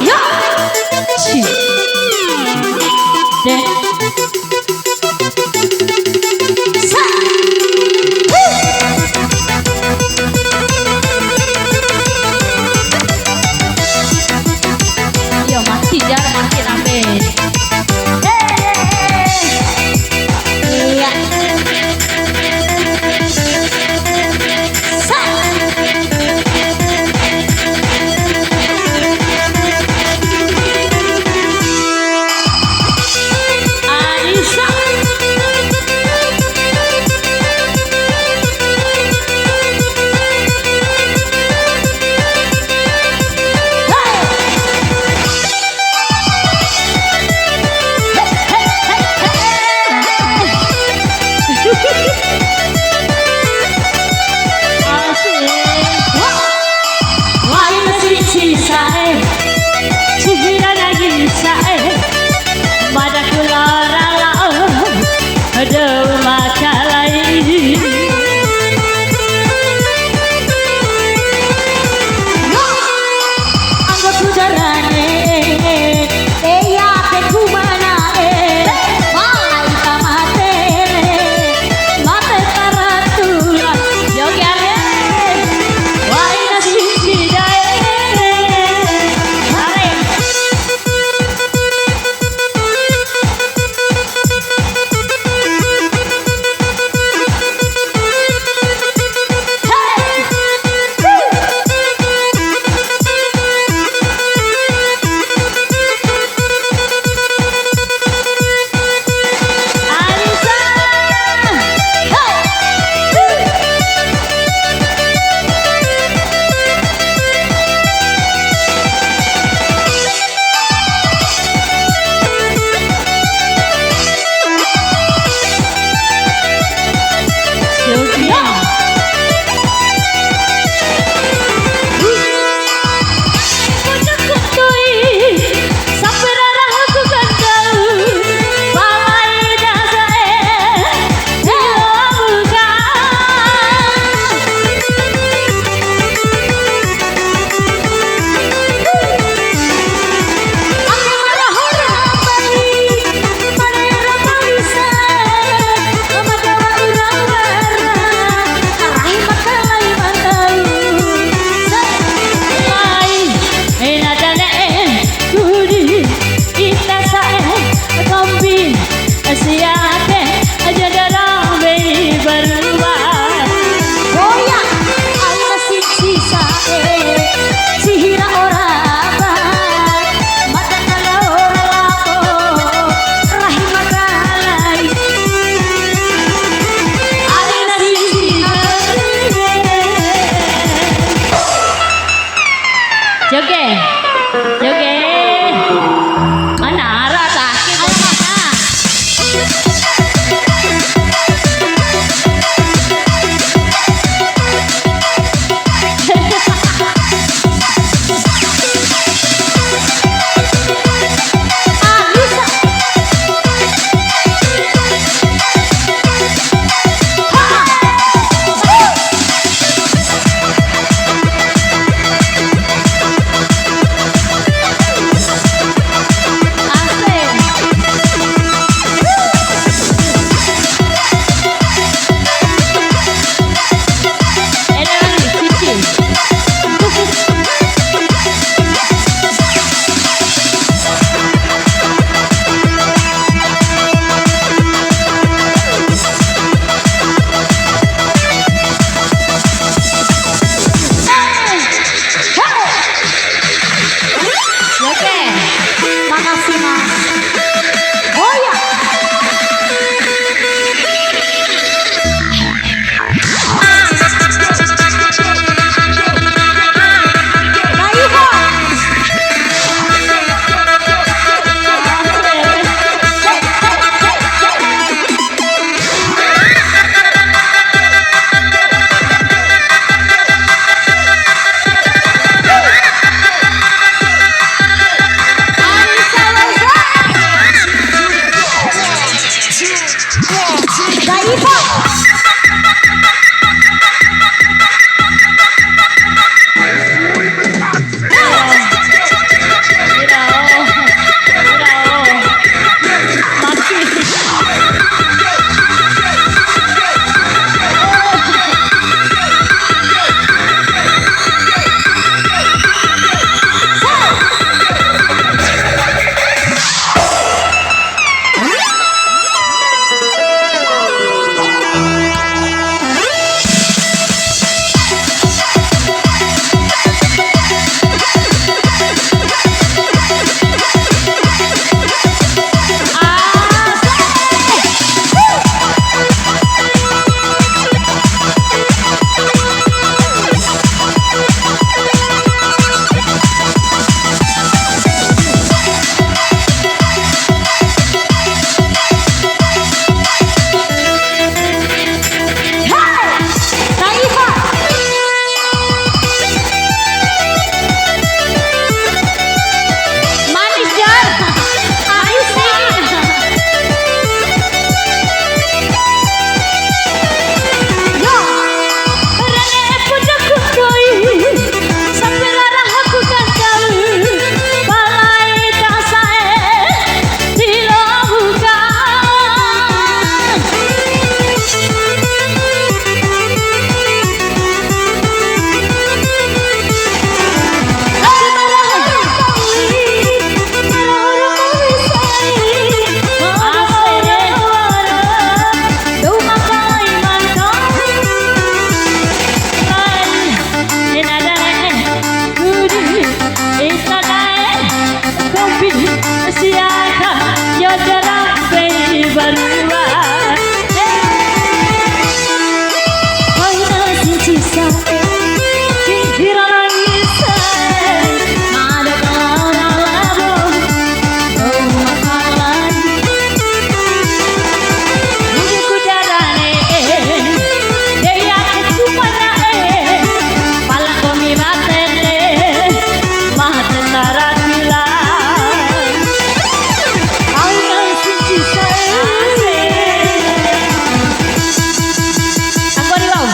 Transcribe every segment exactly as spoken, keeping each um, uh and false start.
Yo. Si. De. Sa. Yo, mati jar, mati rambe. He, he, he. Iya. Sa. Arisa. Wa'ina sisi sa'e, sisi ra nagi sa'e, mada ku lao ra lao dou makalai. Anggo ku darane, eya te ku mana'e, malai ta mate, mate taratulan. Joget, amin. Wa'ina sisi dae. Mari. Ina dane'e kudi ita sa'e kombi sia ake aja darang bei barua. Boya, aina sisi sa'e, sihira ora ba, mada kala ora labo, rahi makalai. Aina sisi sa'e. Joge. Joge. Ana ara ta ake. Sia ka yo jara pei barua. Oi na sinci sa, sinci rarangisa. Mada kala labo, oh makalai. Uji ku jarane, dei aku cuma nae. Pala komi batene, mate taratila. Au nang sinci sa. Asik. Anggori wau.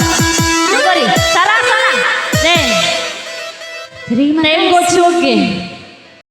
Anggori. Sara, sara. Nih. Terima kasih. Tempo joge.